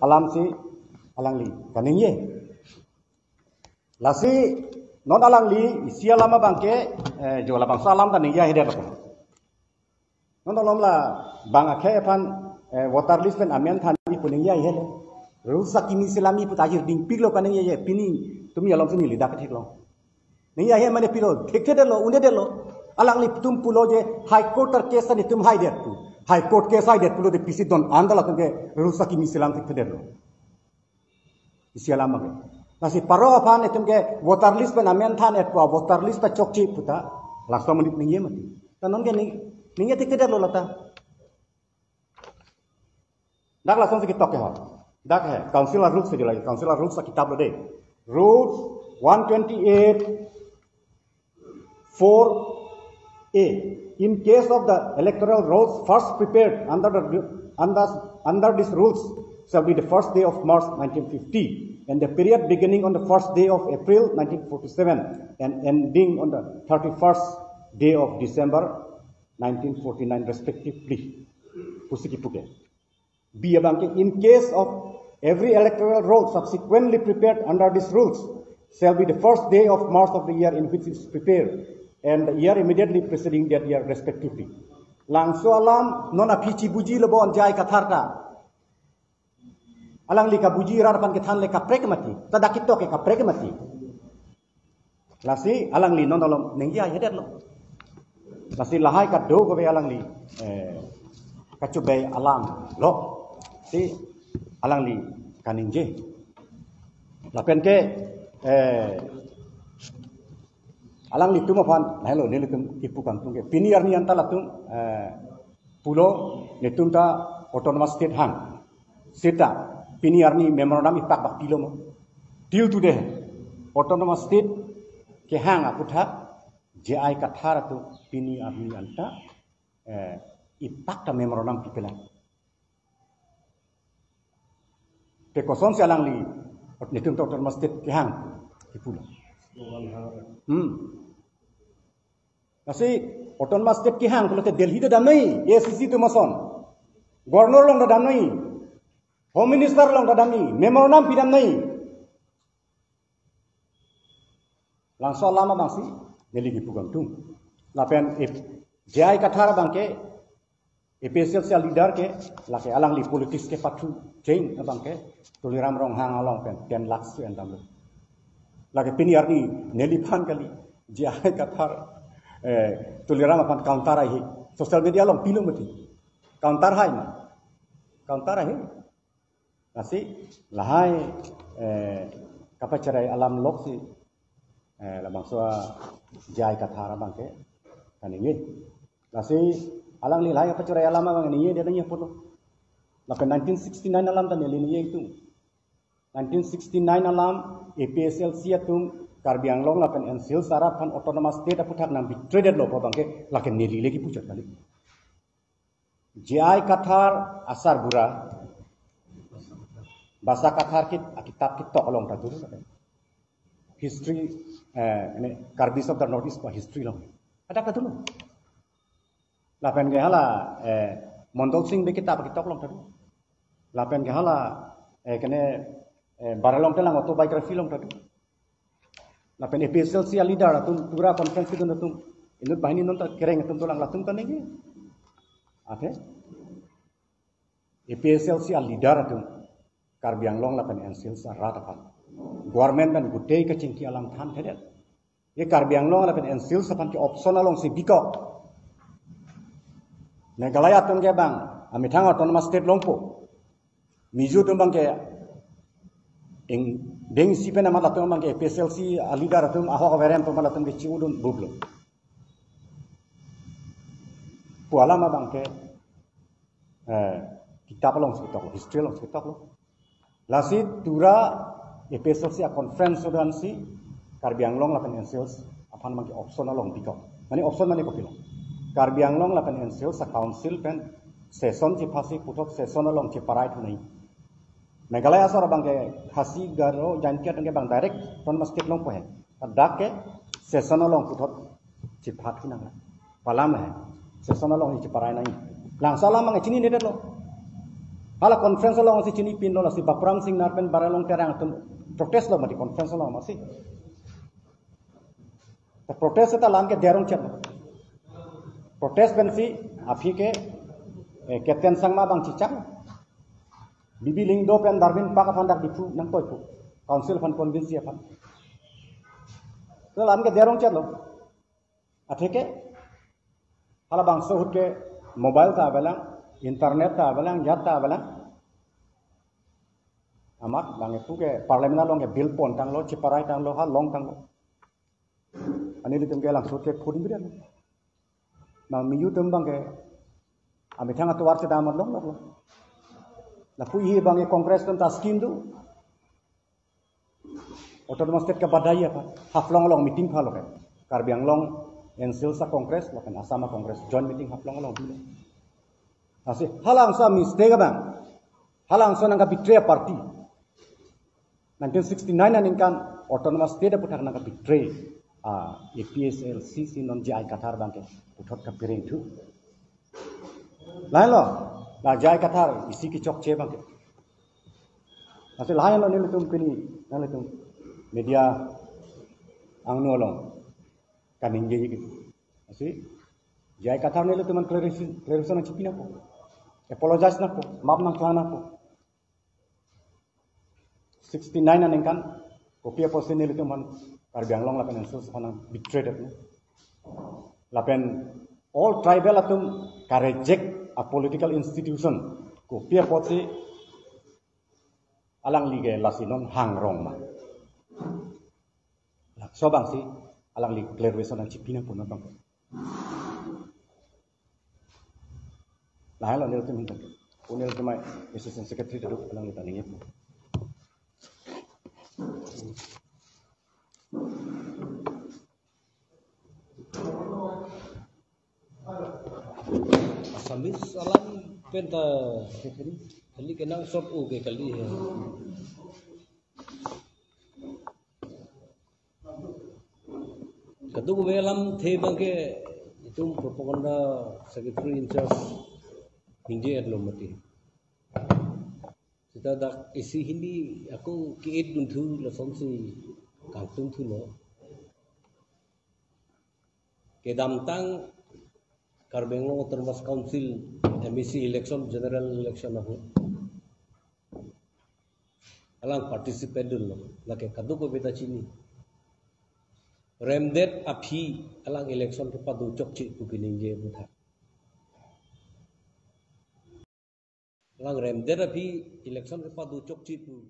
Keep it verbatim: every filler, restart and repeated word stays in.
alam si alangli kaningje. Lasi non alangli isi alam abangke, eh, jo labangso alam kaningje ahedet lo. Non alom la bang akhei aphan, eh, voter list pen amen thanji pu ningje ahelo. Rules akimi selamji pu ta ahirding piklo kaningje, pini tumi alom si neli dak theklo. Ningje ahe mane pilo, thekthedetlo, undedetlo. Alanglitum pulo je High Court ta case ta netum haidet pu. High Court case haidet pulote pisi don an ta latum ke rules akimi selam thekthedetlo. Isi alam abang ke. Lasi pharo aphan netum ke voter list pen amen than-et pu, voter list ta chokche pu ta laso amonit ningje mati. Ta non ke ning, ningje thekthedetlo lata. Dak lason si ketok ke ho. Dak he, Council a-rules si lagi, Council a-rules akitap lo de. Rules one twenty-eight four A. In case of the electoral rolls first prepared under the, under, under these rules shall be the first day of March nineteen fifty, and the period beginning on the first day of April nineteen forty-seven and ending on the thirty-first day of December nineteen forty-nine respectively. Pusi kipu ke. B abang ke, in case of every electoral roll subsequently prepared under these rules shall be the first day of March of the year in which it is prepared and the year immediately preceding that year respectively. Langso alam non aphi chibuji lo bon J I Kathar ta. Alangli kabuji rat aphan kethan le kaprek mati. Ta dak ketok ke kaprek mati. Lasi alangli non alom ningje ahedetlo. Lasi lahai kadokave alangli, eh, kachubei alam lo. Si alangli kaningje. Lapen ke, eh, alanglitum aphan, nahelo nelitum kipu kangtung ke. Pini arni anta latum, eh, pulo netum ta autonomous state hang. Seta pini arni memorandum ipak bak pilo mo. Till today, autonomous state kehang aputhak J I Kathar atum pini arni anta, eh, ipak ta memorandum pipelang. Te kosonsi alangli netum ta autonomous state kehang kipulo. Hmm. Lasi autonomous state kehang pulote Delhi ta damnoi, A I C C atum ason. Governor along ta damnoi. Home Minister along ta damnoi. Memorandum pidamnoi. Langso alam abangsi neli kipu kangtung. Lapen ip J I Kathar abang ke A P H L C a-leader ke, lake alangli politics kepathu cheng abang ke Tuliram Ronghang along pen ten lakhs si endamlo. Lake pini arni neliphan kali J I Kathar, eh, Tuliram aphan counter ahi. Social media along pilo mati. Counter hai ma. Counter ahi. Lasi lahai, eh, kapacherai alam lok si, eh, labangso a-J I Kathar abang ke kaningje. Lasi alangli lahai kapacherai alam abang ningje dia ningje pulo. Lapen nineteen sixty-nine alam ta neli ningje ingtung. Nineteen sixty-nine alam A P H L C atum Karbi Anglong lapen N C Hills arat aphan autonomous state aputhak nang betray detlo pu abang ke lake neli le kipuchot kali. J I Kathar asarbura, Basa Kathar kit, akitap ketok along ta dulu. History, eh, ini Karbis of the Northeast pu history along. Ada ka dulu. Lapen ke hala, eh, Mondol Singh Bey kitap ketok along ta dulu. Lapen ke hala, eh, kene, eh, Baralongte Telang autobiography along ta dulu. Lapen A P H L C a-leader atum pura conference kedun atum, inut banghini non ta kereng atum dolang, latum kaningje. Ate A P H L C a-leader atum Karbi Anglong lapen N C Hills arat aphan government pen gutei kachingki alam thanthedet. Ye Karbi Anglong lapen N C Hills aphan ke option along si bikok. Meghalaya atum ke bang amethang autonomous state longpo. Mizo atum abang ke ing deng isi pen amat latum abang ke A P H L C a-leader atum ahok averem pu amat latum ke chiudun bublo. Pu alam abang ke, eh, kitap along si ketok lo, history along si ketok lo. Lasi tura A P H L C a-conference sudan si Karbi Anglong lapen N C Hills aphan abang ke option along bikok. Mane option mane kopilo. Karbi Anglong lapen N C Hills a-council pen session chepasi puthot session along cheparai thunai. Meghalaya asor abang ke Khasi, Garo, Jaintia atum ke bang direct autonomous state longpo he. Ladak ke session along puthot chephat kinang. Pu alam he. Session along cheparai nai. Langso alam abang chininedetlo. Hala conference alongsi chinipinlo, lasi Bapram Singnar pen Baralong Terang atum protest lo mati conference along masi. Ta protest ta alam ke derong chet lo. Protest pensi aphi ke, eh, Captain Sangma abang chichak. Bibi Lyngdoh pen Darwin Park aphan dak Diphu nangtoipo. Council aphan convince aphan. Ta alam ke derong chet lo. Atheke halabangso ahut ke mobile ta avelang, internet ta avelang, jat ta avelang. Amat bang ipu ke parliament along ke bill pontanglo, chiparai tanglo, ha longtanglo. Ani nelitum ke langsung ke phone bida. Nang miyu atum bang ke amethang atovar si damat longlok lo. Lapu ihi bang ke Congress atum ta scheme do. Autonomous State ke badai apa? Haflong along meeting phalo ke. Karbi Anglong N C Hills a-Congress lapen Assam a-Congress joint meeting Haflong along bilo. Lasi halabangso mistake abang. Halabangso nangkebetray party. Nineteen sixty-nine aningkan Autonomous State aputhak nangkebetray, ah, A P H L C si non J I Kathar abang ke puthot kapiring thu. Lahenlo, la J I Kathar isi kechokche abang ke. Lasi lahenlo nelitum pini, nanglitum media angno along kaningje ke. Lasi J I Kathar nelitum aphan clarification, clarification nangchipi nangpo. Apologize nangpo, map nangchehang nangpo. Sixty-nine aningkan, kopi apotsi nelitum aphan Karbi Anglong lapen N C Hills aphan nangbetraydet ne. Lapen all tribal atum ka-reject a-political institution, kopi apotsi alangli ke lasi non hangrong ma. Laso abangsi alangli clarification nangchipi nangpo non abang. Lahenlo nelitum hinta. Nelitum mai Assistant Secretary ta do, alanglita ningje. Assamese alam pen ta kali ke nang sot o ke kali he. Kadokave alamthe abang ke itum propaganda secretary in charge ningje-etlo mati. Seta dak isi hini ako ke-et dunthu lasonsi kangtungthulo. Kedamtang Karbi Anglong Autonomous Council M A C election, general election ahut alang participate dunlo, lake kadokave ta chini. Remdet aphi alang election kepado chokche pu keningje aputhak. Alang remdet aphi election kepado chokche pu